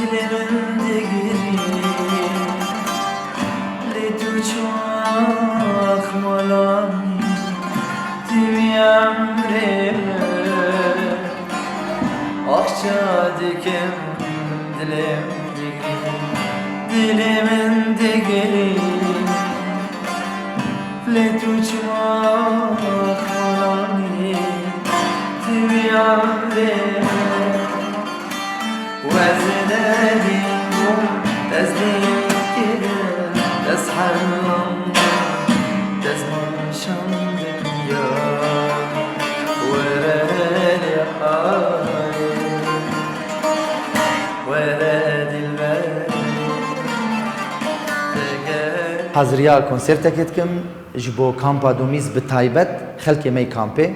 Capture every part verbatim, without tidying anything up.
Dilê min digirî, lê tu çax malanî, tu wî emrê min. Ax ça dikim, dilê min digirî, dilê min digirî. Lê tu çima xalanî, tu wî emrê min. Wez nedî bûm, ez dî kirim, ez hemlam bûm, dezman şandim ya. Were lê ay, were dilber. Haziriya konsertekê dikim ji bo kampa Domîz, bi taybet xelkê me yê kampê.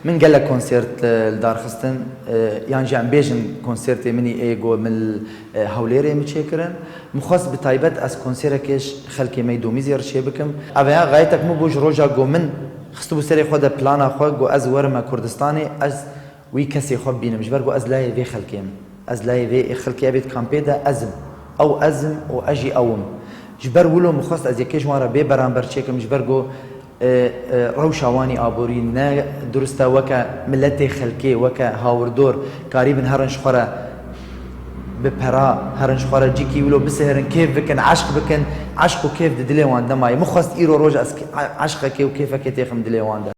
Min gelek konsert, e, li dar xistin, e, yan jî em bêjin konsertê min î ê ku min li, e, Hewlêrê min çêkirin. Min xwest bi taybet ez konserekê ji xelkê me yê Domîzê re çê bikim. Ev ya xayetek min bû ji roja ku min xistibû serê xwe de plana xwe ku ez werime Kurdistanê, ez wî kesê xwe bibînim, ji ber ku ez layê vê xelkê im. Ez layê vê ê xelkê evê di kampê de ez im. Ew ez im û ez jî ew im. Ji ber wilo min xwest ez yekê ji wan re bê beramber çêkim, ji ber ku, e, e, rewşa wan î aborî ne durist e, weke miletê xelkê, weke hawirdor, karîbin herin ji xwe re bi pera, herin ji xwe re cîkî wilo bisihirin, kêf bikin, eşq bikin, eşq û kêf di dilê wan de maye. Min xwest îro roj ez ke-, eşqekê û kêfekê têxim dilê wan de.